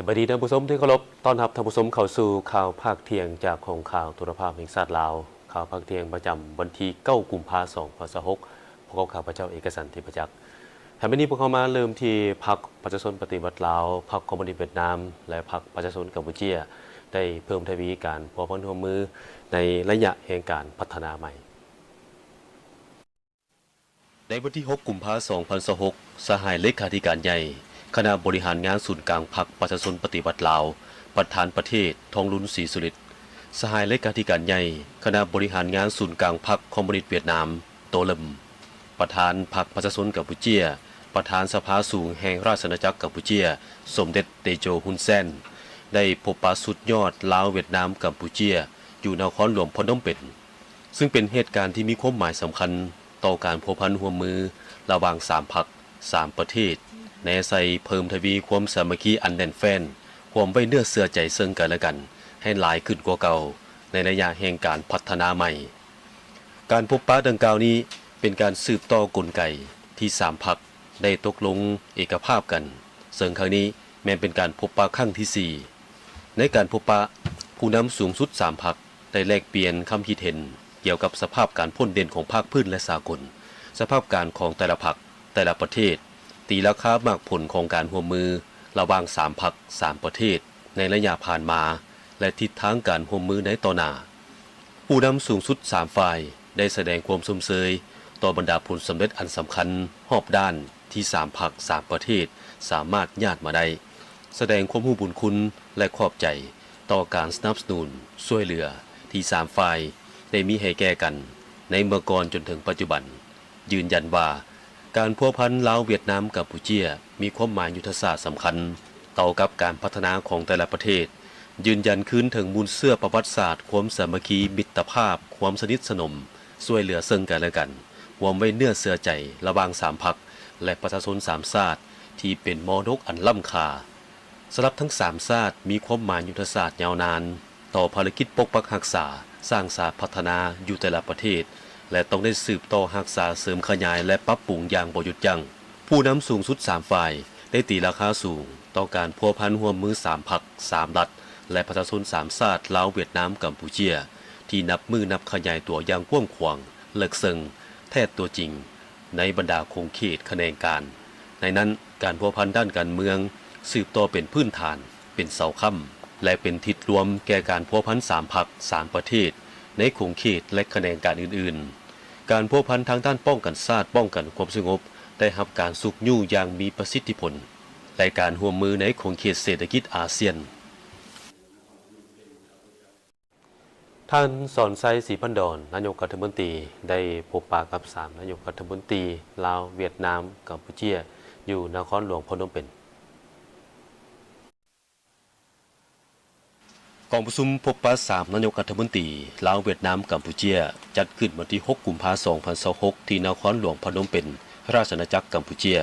ສະບາຍດີທ່ານຜູ້ຊົມທີ່ເຄົາລົບ, ຕ້ອນຮັບທ່ານຜູ້ຊົມເຂົ້າສູ່ຂ່າວພາກທ່ຽງຈາກຫ້ອງຂ່າວໂທລະພາບແຫ່ງຊາດລາວ. ຂ່າວພາກທ່ຽງປະຈຳວັນທີເກົ້າ ກຸມພາ ສອງພັນຊາວຫົກ ພບກັບຂ້າພະເຈົ້າ ເອກະສັນ ທິບພະຈັກ. ໃນມື້ນີ້ພວກເຮົາມາເລີ່ມທີ່ພັກປະຊາຊົນປະຕິວັດລາວ, ພັກຄອມມູນິດຫວຽດນາມ ແລະ ພັກປະຊາຊົນກຳປູເຈຍ ໄດ້ເພີ່ມທະວີການພົວພັນຮ່ວມມືໃນໄລຍະແຫ່ງການພັດທະນາໃໝ່. ໃນວັນທີຫົກ ກຸມພາ ສອງພັນຊາວຫົກ ສະຫາຍເລຂາທິການໃຫຍ່ຄະນະບໍລິຫານງານສູນກາງພັກປະຊາຊົນປະຕິວັດລາວ, ປະທານປະເທດ ທອງລຸນ ສີສຸລິດ, ສະຫາຍເລຂາທິການໃຫຍ່ຄະນະບໍລິຫານງານສູນກາງພັກຄອມມູນິດຫວຽດນາມ ໂຕເລິມ, ປະທານພັກປະຊາຊົນກຳປູເຈຍ, ປະທານສະພາສູງແຫ່ງລາຊະອານາຈັກກຳປູເຈຍ ສົມເດັດ ເຕໂຈ ຮຸນແຊນ ໄດ້ພົບປະສຸດຍອດລາວ-ຫວຽດນາມ-ກຳປູເຈຍ ຢູ່ນະຄອນຫຼວງພະນົມເປັນ. ຊຶ່ງເປັນເຫດການທີ່ມີຄວາມໝາຍສຳຄັນຕໍ່ການພົວພັນຮ່ວມມືລະຫວ່າງສາມພັກ, ສາມປະເທດ, ແນໃສ່ເພີ່ມທະວີຄວາມສາມັກຄີອັນແໜ້ນແຟ້ນ, ຄວາມໄວ້ເນື້ອເຊື່ອໃຈເຊິ່ງກັນແລະກັນໃຫ້ຫຼາຍຂຶ້ນກວ່າເກົ່າໃນໄລຍະແຫ່ງການພັດທະນາໃໝ່. ການພົບປະດັ່ງກ່າວນີ້ເປັນການສືບຕໍ່ກົນໄກທີ່ສາມພັກໄດ້ຕົກລົງເອກະພາບກັນ, ເຊິ່ງຄັ້ງນີ້ແມ່ນເປັນການພົບປະຄັ້ງທີສີ່. ໃນການພົບປະ, ຜູ້ນຳສູງສຸດສາມພັກ ໄດ້ແລກປ່ຽນຄຳຄິດເຫັນກ່ຽວກັບສະພາບການພົ້ນເດັ່ນຂອງພາກພື້ນ ແລະ ສາກົນ, ສະພາບການຂອງແຕ່ລະພັກ, ແຕ່ລະປະເທດ, ຕີລາຄາໝາກຜົນຂອງການຮ່ວມມືລະຫວ່າງສາມພັກ, ສາມປະເທດໃນໄລຍະຜ່ານມາ ແລະ ທິດທາງການຮ່ວມມືໃນຕໍ່ໜ້າ. ຜູ້ນຳສູງສຸດສາມຝ່າຍໄດ້ສະແດງຄວາມຊົມເຊີຍຕໍ່ບັນດາຜົນສຳເລັດອັນສຳຄັນຮອບດ້ານທີ່ສາມພັກ, ສາມປະເທດສາມາດຍາດມາໄດ້, ສະແດງຄວາມຮູ້ບຸນຄຸນ ແລະ ຂອບໃຈ ຕໍ່ການສະໜັບສະໜູນຊ່ວຍເຫຼືອທີ່ສາມຝ່າຍໄດ້ມີໃຫ້ແກ່ກັນໃນເມື່ອກ່ອນຈົນເຖິງປັດຈຸບັນ, ຢືນຢັນວ່າການພົວພັນລາວ-ຫວຽດນາມ-ກຳປູເຈຍມີຄວາມໝາຍຍຸດທະສາດສຳຄັນຕໍ່ກັບການພັດທະນາຂອງແຕ່ລະປະເທດ, ຢືນຢັນຄືນເຖິງມູນເຊື້ອປະຫວັດສາດຄວາມສາມັກຄີ, ມິດຕະພາບ, ຄວາມສະໜິດສະໜົມ, ຊ່ວຍເຫຼືອເຊິ່ງກັນແລະກັນ, ຄວາມໄວ້ເນື້ອເຊື່ອໃຈລະຫວ່າງສາມພັກ ແລະ ປະຊາຊົນສາມຊາດທີ່ເປັນມໍລະດົກອັນລ້ຳຄ່າ. ສຳລັບທັງສາມຊາດມີຄວາມໝາຍຍຸດທະສາດຍາວນານຕໍ່ພາລະກິດປົກປັກຮັກສາ, ສ້າງສາ, ພັດທະນາຢູ່ແຕ່ລະປະເທດ ແລະ ຕ້ອງໄດ້ສືບຕໍ່ຮັກສາ, ເສີມຂະຫຍາຍ ແລະ ປັບປຸງຢ່າງບໍ່ຢຸດຢັ້ງ. ຜູ້ນຳສູງສຸດສາມຝ່າຍໄດ້ຕີລາຄາສູງຕໍ່ການພົວພັນຮ່ວມມືສາມພັກ, ສາມລັດ ແລະ ປະຊາຊົນສາມຊາດ ລາວ, ຫວຽດນາມ, ກຳປູເຈຍ ທີ່ນັບມື້ນັບຂະຫຍາຍຕົວຢ່າງກວ້າງຂວາງ, ເລິກເຊິ່ງ, ແທດຕົວຈິງ ໃນບັນດາຂົງເຂດຂະແໜງການ. ໃນນັ້ນ, ການພົວພັນດ້ານການເມືອງສືບຕໍ່ເປັນພື້ນຖານ, ເປັນເສົາຄ້ຳ ແລະ ເປັນທິດລວມແກ່ການພົວພັນສາມພັກ, ສາມປະເທດ ໃນຂົງເຂດ ແລະ ຂະແໜງການອື່ນໆ. ການພົວພັນທາງດ້ານປ້ອງກັນຊາດ, ປ້ອງກັນຄວາມສະຫງົບ ໄດ້ຮັບການຊຸກຍູ້ຢ່າງມີປະສິດທິຜົນ ແລະ ການຮ່ວມມືໃນຂົງເຂດເສດຖະກິດອາຊຽນ. ທ່ານ ສອນໄຊ ສີພັນດອນ ນາຍົກລັດຖະມົນຕີ ໄດ້ພົບປະກັບສາມນາຍົກລັດຖະມົນຕີລາວ, ຫວຽດນາມ, ກຳປູເຈຍ ຢູ່ນະຄອນຫຼວງພະນົມເປັນ. ກອງປະຊຸມພົບປະສາມນາຍົກລັດຖະມົນຕີລາວ, ຫວຽດນາມ, ກຳປູເຈຍ ຈັດຂຶ້ນວັນທີຫົກ ກຸມພາ ສອງພັນຊາວຫົກ ທີ່ນະຄອນຫຼວງພະນົມເປັນ ລາຊະອານາຈັກກຳປູເຈຍ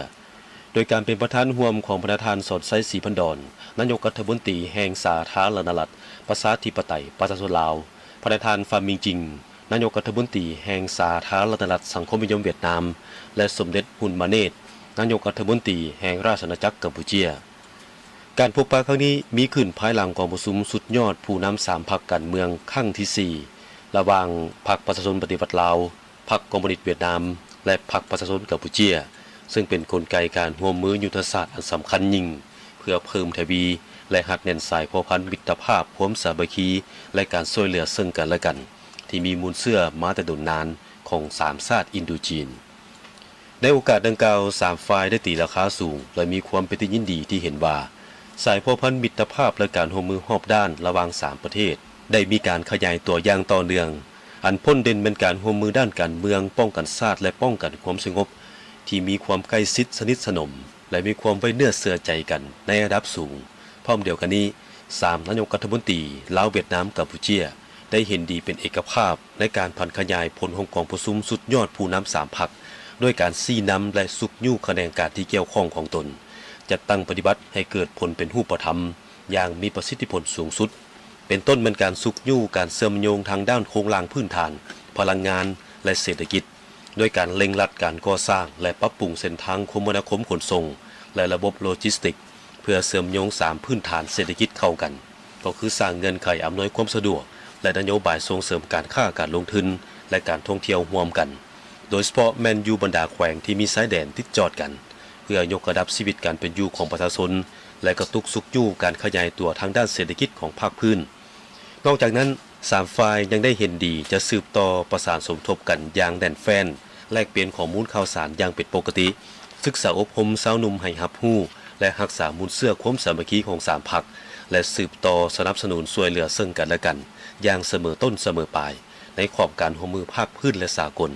ໂດຍການເປັນປະທານຮ່ວມຂອງພະນະທ່ານ ສອນໄຊ ສີພັນດອນ ນາຍົກລັດຖະມົນຕີແຫ່ງສາທາລະນະລັດ ປະຊາທິປະໄຕ ປະຊາຊົນລາວ, ພະນະທ່ານ ຟາມມິງຈິງ ນາຍົກລັດຖະມົນຕີແຫ່ງສາທາລະນະລັດສັງຄົມນິຍົມຫວຽດນາມ ແລະ ສົມເດັດ ຮຸນມາເນດ ນາຍົກລັດຖະມົນຕີແຫ່ງລາຊະອານາຈັກກຳປູເຈຍ. ການພົບປະຄັ້ງນີ້ມີຂຶ້ນພາຍຫຼັງກອງປະຊຸມສຸດຍອດຜູ້ນຳສາມພັກການເມືອງຄັ້ງທີສີ່ ລະຫວ່າງພັກປະຊາຊົນປະຕິວັດລາວ, ພັກຄອມມູນິດຫວຽດນາມ ແລະ ພັກປະຊາຊົນກຳປູເຈຍ, ເຊິ່ງເປັນກົນໄກການຮ່ວມມືຍຸດທະສາດອັນສຳຄັນຍິ່ງ ເພື່ອເພີ່ມທະວີ ແລະ ຮັດແໜ້ນສາຍພົວພັນມິດຕະພາບ, ຄວາມສາມັກຄີ ແລະ ການຊ່ວຍເຫຼືອເຊິ່ງກັນແລະກັນ ທີ່ມີມູນເຊື້ອມາແຕ່ດົນນານຂອງສາມຊາດອິນໂດຈີນ. ໃນໂອກາດດັ່ງກ່າວ, ສາມຝ່າຍໄດ້ຕີລາຄາສູງ ແລະ ມີຄວາມເປັນທີ່ຍິນດີທີ່ເຫັນວ່າ ສາຍພົວພັນມິດຕະພາບ ແລະ ການຮ່ວມມືຮອບດ້ານລະຫວ່າງສາມປະເທດ ໄດ້ມີການຂະຫຍາຍຕົວຢ່າງຕໍ່ເນື່ອງ, ອັນພົ້ນເດັ່ນແມ່ນການຮ່ວມມືດ້ານການເມືອງ, ປ້ອງກັນຊາດ ແລະ ປ້ອງກັນຄວາມສະຫງົບ ທີ່ມີຄວາມໃກ້ຊິດສະໜິດສະໜົມ ແລະ ມີຄວາມໄວ້ເນື້ອເຊື່ອໃຈກັນໃນລະດັບສູງ. ພ້ອມດຽວກັນນີ້, ສາມນາຍົກລັດຖະມົນຕີລາວ, ຫວຽດນາມ, ກຳປູເຈຍ ໄດ້ເຫັນດີເປັນເອກະພາບໃນການຜັນຂະຫຍາຍຜົນຂອງກອງປະຊຸມສຸດຍອດຜູ້ນຳສາມພັກ ດ້ວຍການຊີ້ນຳ ແລະ ຊຸກຍູ້ຂະແໜງການທີ່ກ່ຽວຂ້ອງຂອງຕົນ ຈັດຕັ້ງປະຕິບັດໃຫ້ເກີດຜົນເປັນຮູບປະທຳຢ່າງມີປະສິດທິຜົນສູງສຸດ, ເປັນຕົ້ນແມ່ນການຊຸກຍູ້ການເຊື່ອມໂຍງທາງດ້ານໂຄງລ່າງພື້ນຖານ, ພະລັງງານ ແລະ ເສດຖະກິດ, ດ້ວຍການເລັ່ງລັດການກໍ່ສ້າງ ແລະ ປັບປຸງເສັ້ນທາງຄົມມະນາຄົມຂົນສົ່ງ ແລະ ລະບົບໂລຈິສຕິກ, ເພື່ອເຊື່ອມໂຍງສາມພື້ນຖານເສດຖະກິດເຂົ້າກັນ, ກໍຄືສ້າງເງື່ອນໄຂອຳນວຍຄວາມສະດວກ ແລະ ນະໂຍບາຍສົ່ງເສີມການຄ້າ, ການລົງທຶນ ແລະ ການທ່ອງທ່ຽວຮ່ວມກັນ, ໂດຍສະເພາະແມ່ນຢູ່ບັນດາແຂວງທີ່ມີຊາຍແດນຕິດຈອດກັນ, ເພື່ອຍົກລະດັບຊີວິດການເປັນຢູ່ຂອງປະຊາຊົນ ແລະ ກະຕຸກຊຸກຍູ້ການຂະຫຍາຍຕົວທາງດ້ານເສດຖະກິດຂອງພາກພື້ນ. ນອກຈາກນັ້ນ, ສາມຝ່າຍຍັງໄດ້ເຫັນດີຈະສືບຕໍ່ປະສານສົມທົບກັນຢ່າງແໜ້ນແຟ້ນ, ແລກປ່ຽນຂໍ້ມູນຂ່າວສານຢ່າງເປັນປົກກະຕິ, ສຶກສາອົບຮົມຊາວໜຸ່ມໃຫ້ຮັບຮູ້ ແລະ ຮັກສາມູນເຊື້ອຄວາມສາມັກຄີຂອງສາມພັກ ແລະ ສືບຕໍ່ສະໜັບສະໜູນຊ່ວຍເຫຼືອເຊິ່ງກັນແລະກັນຢ່າງສະເໝີຕົ້ນສະເໝີປາຍ ໃນຂອບການຮ່ວມມືພາກພື້ນ ແລະ ສາກົນ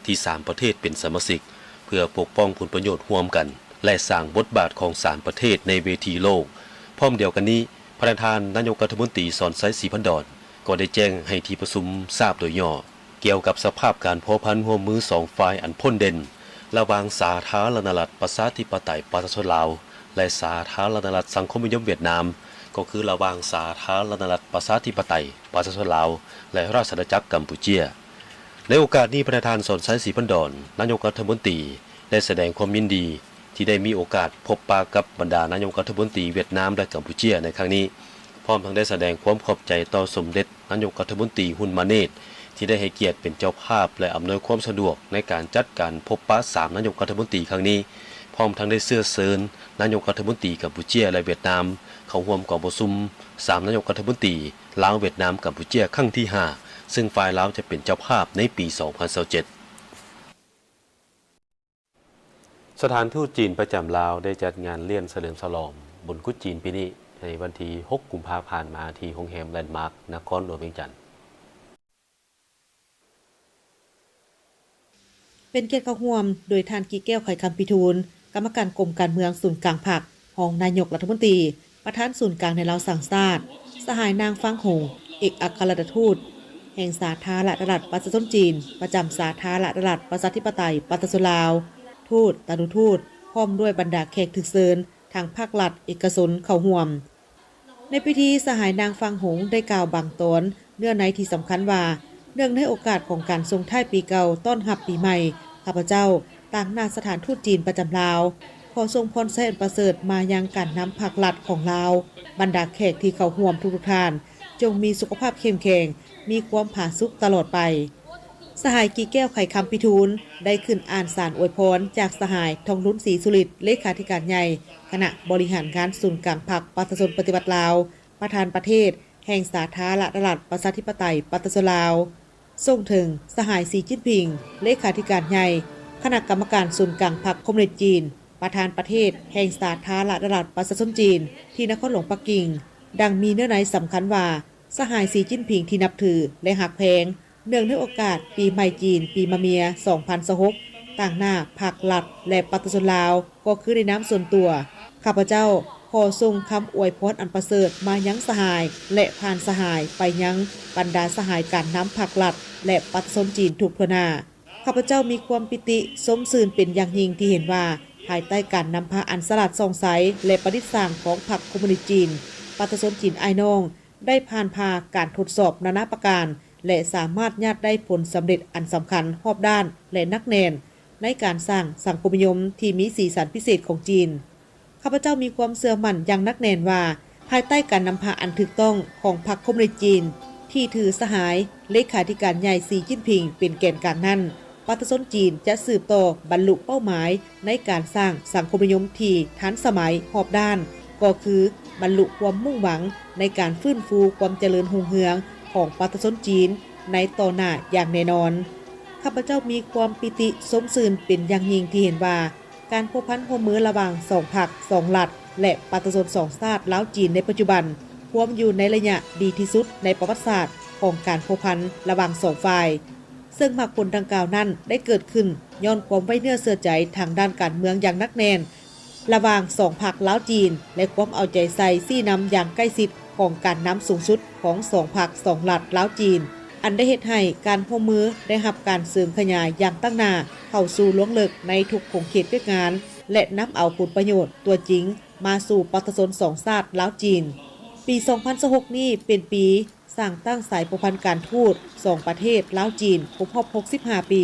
ທີ່ສາມປະເທດເປັນສະມາຊິກ, ເພື່ອປົກປ້ອງຜົນປະໂຫຍດຮ່ວມກັນ ແລະ ສ້າງບົດບາດຂອງສາມປະເທດໃນເວທີໂລກ. ພ້ອມດຽວກັນນີ້, ພະນະທ່ານນາຍົກລັດຖະມົນຕີ ສອນໄຊ ສີພັນດອນ ກໍໄດ້ແຈ້ງໃຫ້ທີ່ປະຊຸມຊາບໂດຍຫຍໍ້ ກ່ຽວກັບສະພາບການພົວພັນຮ່ວມມືສອງຝ່າຍອັນພົ້ນເດັ່ນ ລະຫວ່າງສາທາລະນະລັດປະຊາທິປະໄຕປະຊາຊົນລາວ ແລະ ສາທາລະນະລັດສັງຄົມນິຍົມຫວຽດນາມ, ກໍຄືລະຫວ່າງສາທາລະນະລັດປະຊາທິປະໄຕປະຊາຊົນລາວ ແລະ ລາຊະອານາຈັກກຳປູເຈຍ. ໃນໂອກາດນີ້, ພະນະທ່ານ ສອນໄຊ ສີພັນດອນ ນາຍົກລັດຖະມົນຕີ ໄດ້ສະແດງຄວາມຍິນດີທີ່ໄດ້ມີໂອກາດພົບປະກັບບັນດານາຍົກລັດຖະມົນຕີຫວຽດນາມ ແລະ ກຳປູເຈຍໃນຄັ້ງນີ້, ພ້ອມທັງໄດ້ສະແດງຄວາມຂອບໃຈຕໍ່ສົມເດັດນາຍົກລັດຖະມົນຕີ ຮຸນ ມາເນດ ທີ່ໄດ້ໃຫ້ກຽດເປັນເຈົ້າພາບ ແລະ ອຳນວຍຄວາມສະດວກໃນການຈັດການພົບປະສາມນາຍົກລັດຖະມົນຕີຄັ້ງນີ້, ພ້ອມທັງໄດ້ເຊື້ອເຊີນນາຍົກລັດຖະມົນຕີກຳປູເຈຍ ແລະ ຫວຽດນາມ ເຂົ້າຮ່ວມກອງປະຊຸມສາມນາຍົກລັດຖະມົນຕີ ລາວ-ຫວຽດນາມ-ກຳປູເຈຍ ຄັ້ງທີຫ້າ ເຊິ່ງຝ່າຍລາວຈະເປັນເຈົ້າພາບໃນປີສອງພັນຊາວເຈັດ. ສະຖານທູດຈີນປະຈຳລາວໄດ້ຈັດງານລ້ຽງສະເຫຼີມສະຫຼອງບຸນກຸດຈີນປີນີ້ ໃນວັນທີຫົກ ກຸມພາ ຜ່ານມາ ທີ່ໂຮງແຮມແລນມາກ ນະຄອນຫຼວງວຽງຈັນ. ເປັນກຽດເຂົ້າຮ່ວມໂດຍທ່ານ ກິແກ້ວ ໄຂຄຳພິທູນ ກຳມະການກົມການເມືອງສູນກາງພັກ, ຮອງນາຍົກລັດຖະມົນຕີ, ປະທານສູນກາງແນວລາວສ້າງຊາດ, ສະຫາຍນາງ ຟາງ ຫົງ ເອກອັກຄະລັດຖະທູດແຫ່ງສາທາລະນະລັດປະຊາຊົນຈີນ ປະຈຳສາທາລະນະລັດປະຊາທິປະໄຕປະຊາຊົນລາວ, ທູດ, ຕານຸທູດ ພ້ອມດ້ວຍບັນດາແຂກຖືກເຊີນທາງພາກລັດ, ເອກະຊົນເຂົ້າຮ່ວມ. ໃນພິທີ, ສະຫາຍນາງ ຟາງ ຫົງ ໄດ້ກ່າວບາງຕອນເນື້ອໃນທີ່ສຳຄັນວ່າ, ເນື່ອງໃນໂອກາດຂອງການສົ່ງທ້າຍປີເກົ່າຕ້ອນຮັບປີໃໝ່, ຂ້າພະເຈົ້າ, ຕາງໜ້າສະຖານທູດຈີນປະຈຳລາວ, ຂໍສົ່ງພອນໄຊອັນປະເສີດມາຍັງການນຳພັກລັດຂອງລາວ, ບັນດາແຂກທີ່ເຂົ້າຮ່ວມທຸກໆທ່ານ, ຈົ່ງມີສຸຂະພາບເຂັ້ມແຂງ, ມີຄວາມຜາສຸກຕະຫຼອດໄປ. ສະຫາຍ ກິແກ້ວ ໄຂຄຳພິທູນ ໄດ້ຂຶ້ນອ່ານສານອວຍພອນຈາກສະຫາຍ ທອງລຸນ ສີສຸລິດ ເລຂາທິການໃຫຍ່ຄະນະບໍລິຫານງານສູນກາງພັກປະຊາຊົນປະຕິວັດລາວ, ປະທານປະເທດແຫ່ງສາທາລະນະລັດປະຊາທິປະໄຕປະຊາຊົນລາວ, ສົ່ງເຖິງສະຫາຍ ສີຈິ້ນຜິງ ເລຂາທິການໃຫຍ່ຄະນະກຳມະການສູນກາງພັກຄອມມູນິດຈີນ, ປະທານປະເທດແຫ່ງສາທາລະນະລັດປະຊາຊົນຈີນ ທີ່ນະຄອນຫຼວງປັກກິ່ງ, ດັ່ງມີເນື້ອໃນສຳຄັນວ່າ, ສະຫາຍ ສີຈິ້ນຜິງ ທີ່ນັບຖື ແລະ ຮັກແພງ, ເນື່ອງໃນໂອກາດປີໃໝ່ຈີນປີມະເມຍສອງພັນຊາວຫົກ ຕາງໜ້າພັກລັດ ແລະ ປະຊາຊົນລາວ, ກໍຄືໃນນາມສ່ວນຕົວ, ຂ້າພະເຈົ້າຂໍສົ່ງຄຳອວຍພອນອັນປະເສີດມາຍັງສະຫາຍ ແລະ ຜ່ານສະຫາຍໄປຍັງບັນດາສະຫາຍການນຳພັກລັດ ແລະ ປະຊາຊົນຈີນທຸກທົ່ວໜ້າ. ຂ້າພະເຈົ້າມີຄວາມປີຕິຊົມຊື່ນເປັນຢ່າງຍິ່ງທີ່ເຫັນວ່າ, ພາຍໃຕ້ການນຳພາອັນສະຫຼາດສ່ອງໃສ ແລະ ປະດິດສ້າງຂອງພັກຄອມມູນິດຈີນ, ປະຊາຊົນຈີນອ້າຍນ້ອງ ໄດ້ຜ່ານຜ່າການທົດສອບນານາປະການ ແລະ ສາມາດຍາດໄດ້ຜົນສຳເລັດອັນສຳຄັນຮອບດ້ານ ແລະ ໜັກແໜ້ນໃນການສ້າງສັງຄົມນິຍົມທີ່ມີສີສັນພິເສດຂອງຈີນ. ຂ້າພະເຈົ້າມີຄວາມເຊື່ອໝັ້ນຢ່າງໜັກແໜ້ນວ່າ, ພາຍໃຕ້ການນຳພາອັນຖືກຕ້ອງຂອງພັກຄອມມູນິດຈີນ ທີ່ຖືສະຫາຍເລຂາທິການໃຫຍ່ ສີຈິ້ນຜິງ ເປັນແກນກາງນັ້ນ, ປະຊາຊົນຈີນຈະສືບຕໍ່ບັນລຸເປົ້າໝາຍໃນການສ້າງສັງຄົມນິຍົມທີ່ທັນສະໄໝຮອບດ້ານ, ກໍຄືບັນລຸຄວາມມຸ່ງຫວັງໃນການຟື້ນຟູຄວາມຈະເລີນຮຸ່ງເຮືອງຂອງປະຊາຊົນຈີນໃນຕໍ່ໜ້າຢ່າງແນ່ນອນ. ຂ້າພະເຈົ້າມີຄວາມປີຕິຊົມຊື່ນເປັນຢ່າງຍິ່ງທີ່ເຫັນວ່າ, ການພົວພັນຮ່ວມມືລະຫວ່າງສອງພັກ, ສອງລັດ ແລະ ປະຊາຊົນສອງຊາດລາວ-ຈີນໃນປັດຈຸບັນ ຮວມຢູ່ໃນໄລຍະດີທີ່ສຸດໃນປະຫວັດສາດຂອງການພົວພັນລະຫວ່າງສອງຝ່າຍ, ເຊິ່ງໝາກຜົນດັ່ງກ່າວນັ້ນໄດ້ເກີດຂຶ້ນຍ້ອນຄວາມໄວ້ເນື້ອເຊື່ອໃຈທາງດ້ານການເມືອງຢ່າງໜັກແໜ້ນລະຫວ່າງສອງພັກລາວ-ຈີນ ແລະ ຄວາມເອົາໃຈໃສ່ຊີ້ນຳຢ່າງໃກ້ຊິດຂອງການນຳສູງສຸດຂອງສອງພັກ, ສອງລັດລາວ-ຈີນ, ອັນໄດ້ເຮັດໃຫ້ການຮ່ວມມືໄດ້ຮັບການເສີມຂະຫຍາຍຢ່າງຕັ້ງໜ້າເຂົ້າສູ່ລວງເລິກໃນທຸກຂົງເຂດວຽກງານ ແລະ ນຳເອົາຜົນປະໂຫຍດຕົວຈິງມາສູ່ປະຊາຊົນສອງຊາດລາວ-ຈີນ. ປີສອງພັນຊາວຫົກນີ້ເປັນປີສ້າງຕັ້ງສາຍພົວພັນການທູດສອງປະເທດລາວ-ຈີນຄົບຮອບຫົກສິບຫ້າປີ.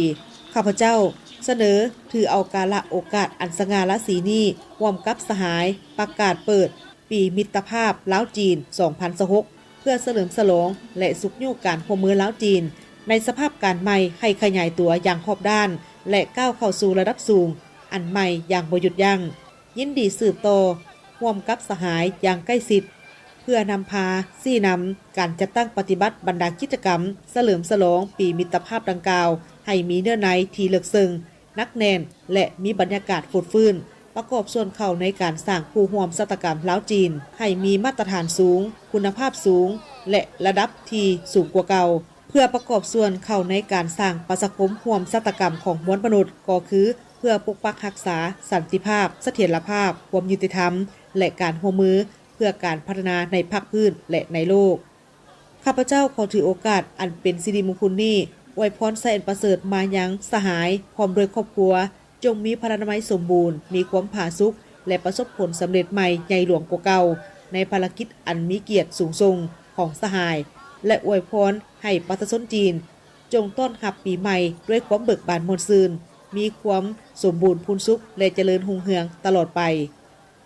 ຂ້າພະເຈົ້າ ສະເໜີຖືເອົາກາລະໂອກາດອັນສະຫງ່າລາສີນີ້ ຮ່ວມກັບສະຫາຍ ປະກາດເປີດປີມິດຕະພາບລາວ-ຈີນ ສອງພັນຊາວຫົກ ເພື່ອສະເຫຼີມສະຫຼອງ ແລະ ຊຸກຍູ້ການຮ່ວມມືລາວ-ຈີນ ໃນສະພາບການໃໝ່ ໃຫ້ຂະຫຍາຍຕົວຢ່າງຮອບດ້ານ ແລະ ກ້າວເຂົ້າສູ່ລະດັບສູງອັນໃໝ່ຢ່າງບໍ່ຢຸດຢັ້ງ. ຍິນດີສືບຕໍ່ຮ່ວມກັບສະຫາຍຢ່າງໃກ້ຊິດ ເພື່ອນຳພາຊີ້ນຳການຈັດຕັ້ງປະຕິບັດບັນດາກິດຈະກຳສະເຫຼີມສະຫຼອງປີມິດຕະພາບດັ່ງກ່າວ ໃຫ້ມີເນື້ອໃນທີ່ເລິກເຊິ່ງ, ໜັກແໜ້ນ ແລະ ມີບັນຍາກາດຟົດຟື້ນ, ປະກອບສ່ວນເຂົ້າໃນການສ້າງຄູ່ຮ່ວມຊະຕາກຳລາວ-ຈີນ ໃຫ້ມີມາດຕະຖານສູງ, ຄຸນນະພາບສູງ ແລະ ລະດັບທີ່ສູງກວ່າເກົ່າ. ເພື່ອປະກອບສ່ວນເຂົ້າໃນການສ້າງປະຊາຄົມຮ່ວມຊະຕາກຳຂອງມວນມະນຸດ ກໍຄືເພື່ອປົກປັກຮັກສາສັນຕິພາບ, ສະຖຽນລະພາບ, ຄວາມຍຸຕິທຳ ແລະ ການຮ່ວມມືເພື່ອການພັດທະນາໃນພາກພື້ນ ແລະ ໃນໂລກ. ຂ້າພະເຈົ້າຂໍຖືໂອກາດອັນເປັນສິລິມຸງຄຸນນີ້ ອວຍພອນໄຊອັນປະເສີດມາຍັງສະຫາຍ ພ້ອມດ້ວຍຄອບຄົວ, ຈົ່ງມີພະລານາໄມສົມບູນ, ມີຄວາມຜາສຸກ ແລະ ປະສົບຜົນສຳເລັດໃໝ່ໃຫຍ່ຫຼວງກວ່າເກົ່າ ໃນພາລະກິດອັນມີກຽດສູງສົ່ງຂອງສະຫາຍ ແລະ ອວຍພອນໃຫ້ປະຊາຊົນຈີນ ຈົ່ງຕ້ອນຮັບປີໃໝ່ດ້ວຍຄວາມເບີກບານມ່ວນຊື່ນ, ມີຄວາມສົມບູນພູນສຸກ ແລະ ຈະເລີນຮຸ່ງເຮືອງຕະຫຼອດໄປ.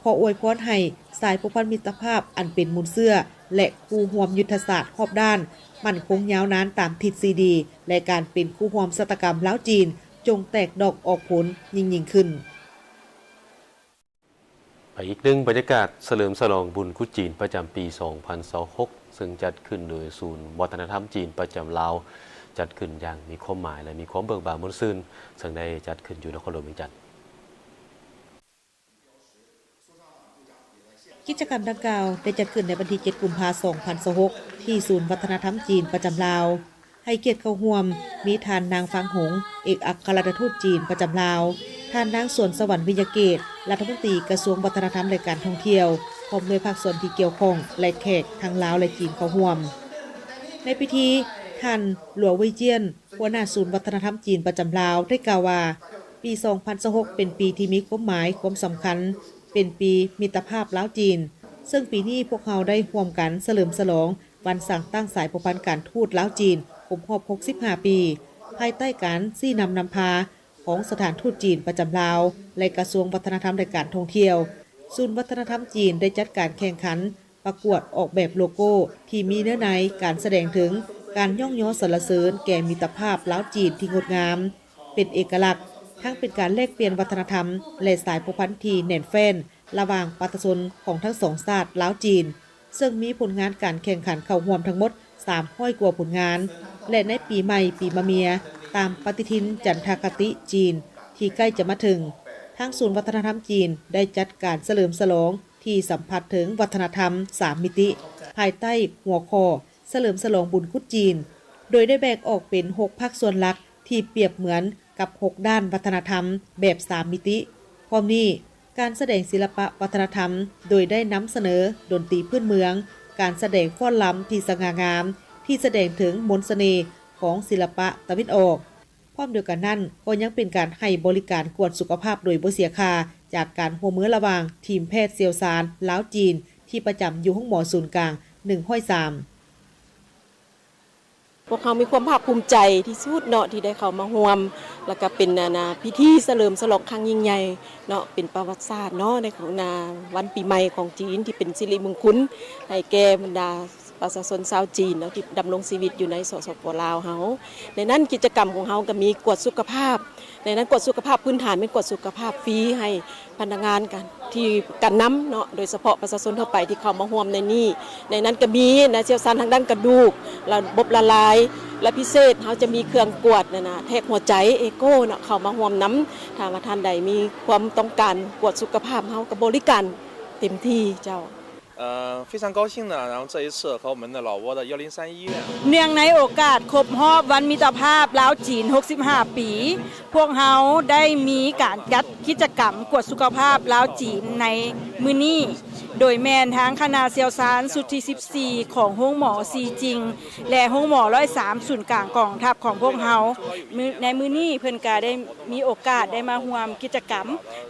ຂໍອວຍພອນໃຫ້ສາຍພົວພັນມິດຕະພາບອັນເປັນມູນເຊື້ອ ແລະ ຄູ່ຮ່ວມຍຸດທະສາດຮອບດ້ານ ໝັ້ນຄົງຍາວນານຕາມທິດຊີດີ ແລະ ການເປັນຄູ່ຮ່ວມຊະຕາກຳລາວ-ຈີນ ຈົ່ງແຕກດອກອອກຜົນຍິ່ງໆຂຶ້ນ. ໄປອີກໜຶ່ງບັນຍາກາດສະເຫຼີມສະຫຼອງບຸນກຸດຈີນປະຈຳປີສອງພັນຊາວຫົກ ເຊິ່ງຈັດຂຶ້ນໂດຍສູນວັດທະນະທຳຈີນປະຈຳລາວ ຈັດຂຶ້ນຢ່າງມີຄວາມໝາຍ ແລະ ມີຄວາມເບີກບານມ່ວນຊື່ນ ເຊິ່ງໄດ້ຈັດຂຶ້ນຢູ່ນະຄອນຫຼວງວຽງຈັນ. ກິດຈະກຳດັ່ງກ່າວໄດ້ຈັດຂຶ້ນໃນວັນທີເຈັດ ກຸມພາ ສອງພັນຊາວຫົກ ທີ່ສູນວັດທະນະທຳຈີນປະຈຳລາວ. ໃຫ້ກຽດເຂົ້າຮ່ວມມີທ່ານນາງ ຟາງ ຫົງ ເອກອັກຄະລັດຖະທູດຈີນປະຈຳລາວ, ທ່ານນາງ ສວນສະຫວັນ ວິຍະເກດ ລັດຖະມົນຕີກະຊວງວັດທະນະທຳ ແລະ ການທ່ອງທ່ຽວ, ພ້ອມດ້ວຍພາກສ່ວນທີ່ກ່ຽວຂ້ອງ ແລະ ແຂກທັງລາວ ແລະ ຈີນເຂົ້າຮ່ວມ. ໃນພິທີ, ທ່ານ ຫຼວງ ເວີຍຈຽນ ຫົວໜ້າສູນວັດທະນະທຳຈີນປະຈຳລາວ ໄດ້ກ່າວວ່າ ປີສອງພັນຊາວຫົກ ເປັນປີທີ່ມີຄວາມໝາຍຄວາມສຳຄັນ, ເປັນປີມິດຕະພາບລາວ-ຈີນ, ເຊິ່ງປີນີ້ພວກເຮົາໄດ້ຮ່ວມກັນສະເຫຼີມສະຫຼອງວັນສ້າງຕັ້ງສາຍພົວພັນການທູດລາວ-ຈີນ ຄົບຮອບຫົກສິບຫ້າປີ, ພາຍໃຕ້ການຊີ້ນຳນຳພາຂອງສະຖານທູດຈີນປະຈຳລາວ ແລະ ກະຊວງວັດທະນະທຳ ແລະ ການທ່ອງທ່ຽວ. ສູນວັດທະນະທຳຈີນໄດ້ຈັດການແຂ່ງຂັນ ປະກວດອອກແບບໂລໂກ້ທີ່ມີເນື້ອໃນການສະແດງເຖິງການຍ້ອງຍໍສັນລະເສີນແກ່ມິດຕະພາບລາວ-ຈີນທີ່ງົດງາມ, ເປັນເອກະລັກ, ທັງເປັນການແລກປ່ຽນວັດທະນະທຳ ແລະ ສາຍພົວພັນທີ່ແໜ້ນແຟ້ນລະຫວ່າງປະຊາຊົນຂອງທັງສອງຊາດລາວ-ຈີນ, ເຊິ່ງມີຜົນງານການແຂ່ງຂັນເຂົ້າຮ່ວມທັງໝົດສາມຮ້ອຍກວ່າຜົນງານ ແລະ ໃນປີໃໝ່ປີມະເມຍ ຕາມປະຕິທິນຈັນທະຄະຕິຈີນທີ່ໃກ້ຈະມາເຖິງ, ທາງສູນວັດທະນະທຳຈີນໄດ້ຈັດການສະເຫຼີມສະຫຼອງ ທີ່ສຳຜັດເຖິງວັດທະນະທຳສາມມິຕິ ພາຍໃຕ້ຫົວຂໍ້ສະເຫຼີມສະຫຼອງບຸນກຸດຈີນ, ໂດຍໄດ້ແບ່ງອອກເປັນຫົກພາກສ່ວນຫຼັກທີ່ປຽບເໝືອນກັບຫົກດ້ານວັດທະນະທຳແບບສາມມິຕິ. ພ້ອມນີ້, ການສະແດງສິລະປະວັດທະນະທຳ ໂດຍໄດ້ນຳສະເໜີດົນຕີພື້ນເມືອງ, ການສະແດງຟ້ອນລຳທີ່ສະຫງ່າງາມ ທີ່ສະແດງເຖິງມົນສະເໜ່ຂອງສິລະປະຕາເວັນອອກ. ພ້ອມດຽວກັນນັ້ນ ກໍຍັງເປັນການໃຫ້ບໍລິການກວດສຸຂະພາບໂດຍບໍ່ເສຍຄ່າ ຈາກການຮ່ວມມືລະຫວ່າງທີມແພດຊ່ຽວຊານລາວ-ຈີນ ທີ່ປະຈຳຢູ່ໂຮງໝໍສູນກາງໜຶ່ງຮ້ອຍສາມ. ພວກເຮົາມີຄວາມພາກພູມໃຈທີ່ສຸດເນາະ ທີ່ໄດ້ເຂົ້າມາຮ່ວມ ແລ້ວກະເປັນ ອັນນ່າ ພິທີສະເຫຼີມສະຫຼອງຄັ້ງຍິ່ງໃຫຍ່ເນາະ ເປັນປະຫວັດສາດເນາະ ໃນຂອງ ນາ ວັນປີໃໝ່ຂອງຈີນ ທີ່ເປັນສິລິມຸງຄຸນໃຫ້ແກ່ບັນດາ ປະຊາຊົນຊາວຈີນເນາະ ທີ່ດຳລົງຊີວິດຢູ່ໃນ ສສປ ລາວ ເຮົາ. ໃນນັ້ນກິດຈະກຳຂອງເຮົາກໍມີກວດສຸຂະພາບ, ໃນນັ້ນກວດສຸຂະພາບພື້ນຖານແມ່ນກວດສຸຂະພາບຟຣີໃຫ້ພະນັກງານການ ທີ່ການນຳເນາະ ໂດຍສະເພາະປະຊາຊົນທົ່ວໄປທີ່ເຂົ້າມາຮ່ວມໃນນີ້. ໃນນັ້ນກໍມີນາ ຊ່ຽວຊານທາງດ້ານກະດູກ, ລະບົບລະລາຍ ແລະ ພິເສດເຮົາຈະມີເຄື່ອງກວດ ນັ້ນນະ ແທກຫົວໃຈ ເອໂກ ເນາະ ເຂົ້າມາຮ່ວມນຳ. ຖ້າວ່າທ່ານໃດມີຄວາມຕ້ອງການກວດສຸຂະພາບ ເຮົາກໍບໍລິການເຕັມທີ່ເຈົ້າ. 呃，非常高兴呢，然后这一次和我们的老挝的幺零三医院。 ເນື່ອງໃນໂອກາດຄົບຮອບວັນມິດຕະພາບລາວ-ຈີນ ຫົກສິບຫ້າປີ, ພວກເຮົາໄດ້ມີການຈັດກິດຈະກຳກວດສຸຂະພາບລາວ-ຈີນໃນມື້ນີ້. ໂດຍແມ່ນທາງຄະນະຊ່ຽວຊານຊຸດທີສິບສີ່ ຂອງໂຮງໝໍຊີຈິງ ແລະ ໂຮງໝໍຮ້ອຍສາມ ສູນກາງກອງທັບຂອງພວກເຮົາ ມື້ ໃນມື້ນີ້ເພິ່ນກະໄດ້ມີໂອກາດໄດ້ມາຮ່ວມກິດຈະກຳ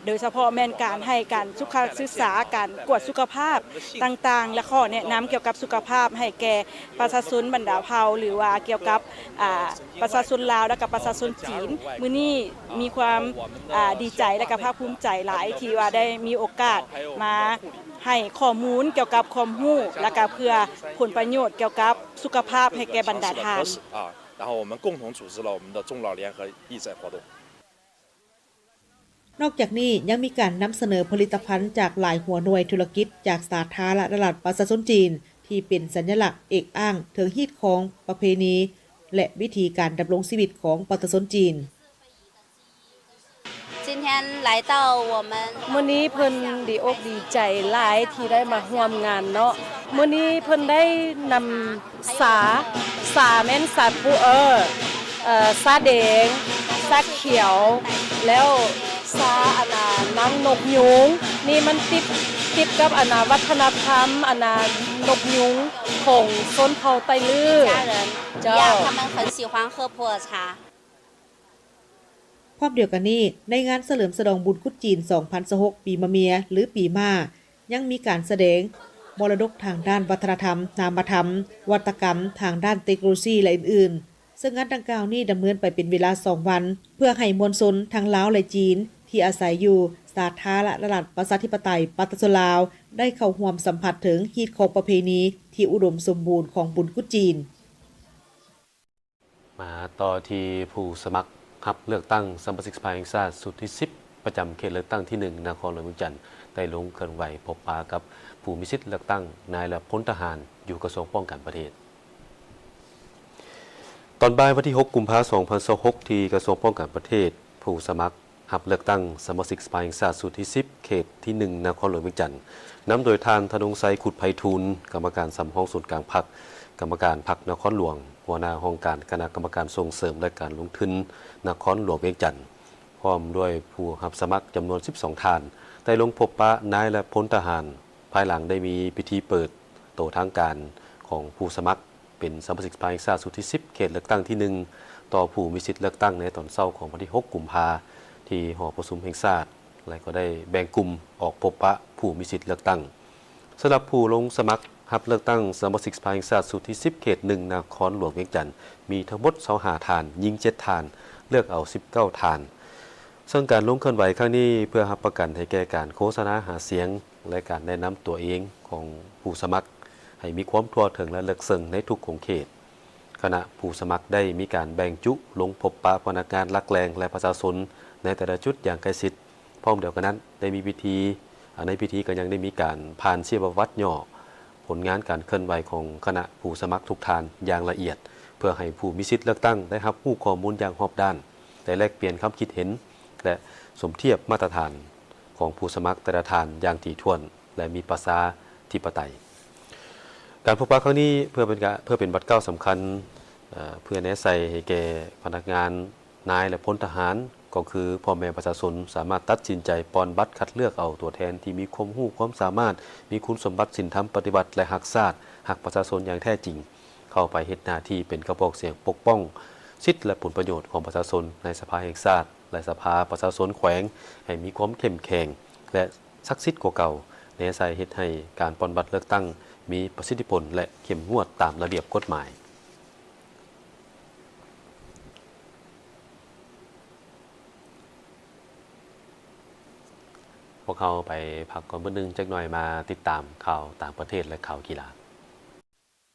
ໂດຍສະເພາະແມ່ນການໃຫ້ການສຸຂະສຶກສາ, ການກວດສຸຂະພາບຕ່າງໆ ແລະ ຂໍ້ແນະນຳກ່ຽວກັບສຸຂະພາບໃຫ້ແກ່ປະຊາຊົນບັນດາເຜົ່າ ຫຼືວ່າກ່ຽວກັບ ອາ ປະຊາຊົນລາວ ແລະ ກະປະຊາຊົນຈີນ. ມື້ນີ້ມີຄວາມ ອາ ດີໃຈ ແລະ ກະພາກພູມໃຈຫຼາຍ ທີ່ວ່າໄດ້ມີໂອກາດມາໃຫ້ຂໍ້ມູນກ່ຽວກັບຄວາມຮູ້ ແລະ ກະເພື່ອຜົນປະໂຫຍດກ່ຽວກັບສຸຂະພາບໃຫ້ແກ່ບັນດາທ່ານ. 然后我们共同组织了我们的中老联合义载活动。 ນອກຈາກນີ້ຍັງມີການນຳສະເໜີຜະລິດຕະພັນຈາກຫຼາຍຫົວໜ່ວຍທຸລະກິດຈາກສາທາລະນະລັດປະຊາຊົນຈີນ ທີ່ເປັນສັນຍະລັກເອກອ້າງເຖິງຮີດຄອງ, ປະເພນີ ແລະ ວິຖີການດຳລົງຊີວິດຂອງປະຊາຊົນຈີນ. ມື້ນີ້ເພິ່ນດີອົກດີໃຈຫຼາຍທີ່ໄດ້ມາຮ່ວມງານເນາະ. ມື້ນີ້ເພິ່ນໄດ້ນຳ ສາ ສາແມ່ນສາຄູເອີ ເອີ ສາແດງ ສາຂຽວ ແລ້ວສາອັນນ່ານາງນົກຍູງ ນີ້ມັນຕິດ ຕິດກັບອັນນ່າວັດທະນະທຳອັນນ່ານົກຍູງຂອງຊົນເຜົ່າໄຕລື້. ເຈົ້າ. ພ້ອມດຽວກັນນີ້ ໃນງານສະເຫຼີມສະຫຼອງບຸນກຸດຈີນສອງພັນຊາວຫົກ ປີມະເມຍ ຫຼື ປີມ້າ ຍັງມີການສະແດງມໍລະດົກທາງດ້ານວັດທະນະທຳ, ນາມະທຳ, ນະວັດຕະກຳທາງດ້ານເຕັກໂນໂລຊີ ແລະ ອື່ນໆ. ເຊິ່ງງານດັ່ງກ່າວນີ້ດຳເນີນໄປເປັນເວລາສອງວັນ ເພື່ອໃຫ້ມວນຊົນທັງລາວ ແລະ ຈີນ ທີ່ອາໄສຢູ່ສາທາລະນະລັດປະຊາທິປະໄຕປະຊາຊົນລາວ ໄດ້ເຂົ້າຮ່ວມສຳຜັດເຖິງຮີດຄອງປະເພນີທີ່ອຸດົມສົມບູນຂອງບຸນກຸດຈີນ. ມາຕໍ່ທີ່ຜູ້ສະໝັກຮັບເລືອກຕັ້ງສະມາຊິກສະພາແຫ່ງຊາດຊຸດທີສິບ ປະຈຳເຂດເລືອກຕັ້ງທີໜຶ່ງ ນະຄອນຫຼວງວຽງຈັນ ໄດ້ລົງເຄື່ອນໄຫວພົບປະກັບຜູ້ມີສິດເລືອກຕັ້ງນາຍ ແລະ ພົນທະຫານ ຢູ່ກະຊວງປ້ອງກັນປະເທດ. ຕອນບ່າຍວັນທີຫົກ ກຸມພາ ສອງພັນຊາວຫົກ ທີ່ກະຊວງປ້ອງກັນປະເທດ, ຜູ້ສະໝັກ ຮັບເລືອກຕັ້ງສະມາຊິກສະພາແຫ່ງຊາດຊຸດທີສິບ ເຂດທີໜຶ່ງ ນະຄອນຫຼວງວຽງຈັນ ນຳໂດຍທ່ານ ທະນົງໄຊ ຄຸດໄພທູນ ກຳມະການສຳຮອງສູນກາງພັກ, ກຳມະການພັກນະຄອນຫຼວງ, ຫົວໜ້າຫ້ອງການຄະນະກຳມະການສົ່ງເສີມ ແລະ ການລົງທຶນນະຄອນຫຼວງວຽງຈັນ ພ້ອມດ້ວຍຜູ້ຮັບສະໝັກຈຳນວນສິບສອງທ່ານ ໄດ້ລົງພົບປະນາຍ ແລະ ພົນທະຫານ ພາຍຫຼັງໄດ້ມີພິທີເປີດໂຕທາງການຂອງຜູ້ສະໝັກ ເປັນສະມາຊິກສະພາແຫ່ງຊາດຊຸດທີສິບ ເຂດເລືອກຕັ້ງທີໜຶ່ງ ຕໍ່ຜູ້ມີສິດເລືອກຕັ້ງໃນຕອນເຊົ້າຂອງວັນທີຫົກ ກຸມພາ ທີ່ຫໍປະຊຸມແຫ່ງຊາດ ແລະ ກໍໄດ້ແບ່ງກຸ່ມອອກພົບປະຜູ້ມີສິດເລືອກຕັ້ງ. ສຳລັບຜູ້ລົງສະໝັກຮັບເລືອກຕັ້ງສະມາຊິກສະພາແຫ່ງຊາດຊຸດທີສິບ ເຂດໜຶ່ງ ນະຄອນຫຼວງວຽງຈັນ ມີທັງໝົດຊາວຫ້າທ່ານ, ຍິງເຈັດທ່ານ, ເລືອກເອົາສິບເກົ້າທ່ານ. ເຊິ່ງການລົງເຄື່ອນໄຫວຄັ້ງນີ້ ເພື່ອຮັບປະກັນໃຫ້ແກ່ການໂຄສະນາຫາສຽງ ແລະ ການແນະນຳຕົວເອງຂອງຜູ້ສະໝັກ ໃຫ້ມີຄວາມທົ່ວເຖິງ ແລະ ເລິກເຊິ່ງໃນທຸກຂົງເຂດ. ຄະນະຜູ້ສະໝັກໄດ້ມີການແບ່ງຈຸລົງພົບປະພະນັກງານຫຼັກແຫຼ່ງ ແລະ ປະຊາຊົນໃນແຕ່ລະຈຸດຢ່າງໃກ້ຊິດ. ພ້ອມດຽວກັນນັ້ນ ໄດ້ມີພິທີ ໃນພິທີກໍຍັງໄດ້ມີການຜ່ານຊີວະປະຫວັດຫຍໍ້ ຜົນງານການເຄື່ອນໄຫວຂອງຄະນະຜູ້ສະໝັກທຸກທ່ານຢ່າງລະອຽດ ເພື່ອໃຫ້ຜູ້ມີສິດເລືອກຕັ້ງໄດ້ຮັບຮູ້ຂໍ້ມູນຢ່າງຮອບດ້ານ ໄດ້ແລກປ່ຽນຄຳຄິດເຫັນ ແລະ ສົມທຽບມາດຕະຖານຂອງຜູ້ສະໝັກແຕ່ລະທ່ານຢ່າງຖີ່ຖ້ວນ ແລະ ມີປະຊາທິປະໄຕ. ການພົບປະຄັ້ງນີ້ເພື່ອເປັນການ ເພື່ອເປັນບາດກ້າວສຳຄັນ ເພື່ອແນໃສ່ໃຫ້ແກ່ພະນັກງານ ນາຍ ແລະ ພົນທະຫານ ກໍຄືພໍ່ແມ່ປະຊາຊົນ ສາມາດຕັດສິນໃຈປ່ອນບັດຄັດເລືອກເອົາຕົວແທນທີ່ມີຄວາມຮູ້ຄວາມສາມາດ, ມີຄຸນສົມບັດສິນທຳປະຕິວັດ ແລະ ຮັກຊາດ, ຮັກປະຊາຊົນຢ່າງແທ້ຈິງ ເຂົ້າໄປເຮັດໜ້າທີ່ເປັນກະບອກສຽງປົກປ້ອງສິດ ແລະ ຜົນປະໂຫຍດຂອງປະຊາຊົນໃນສະພາແຫ່ງຊາດ ແລະ ສະພາປະຊາຊົນແຂວງ ໃຫ້ມີຄວາມເຂັ້ມແຂງ ແລະ ສັກສິດກວ່າເກົ່າ, ແນໃສ່ເຮັດໃຫ້ການປ່ອນບັດເລືອກຕັ້ງມີປະສິດທິຜົນ ແລະ ເຂັ້ມງວດຕາມລະບຽບກົດໝາຍ. ພວກເຮົາໄປພັກກ່ອນມື້ໜຶ່ງຈັກໜ່ອຍ ມາຕິດຕາມຂ່າວຕ່າງປະເທດ ແລະ ຂ່າວກິລາ.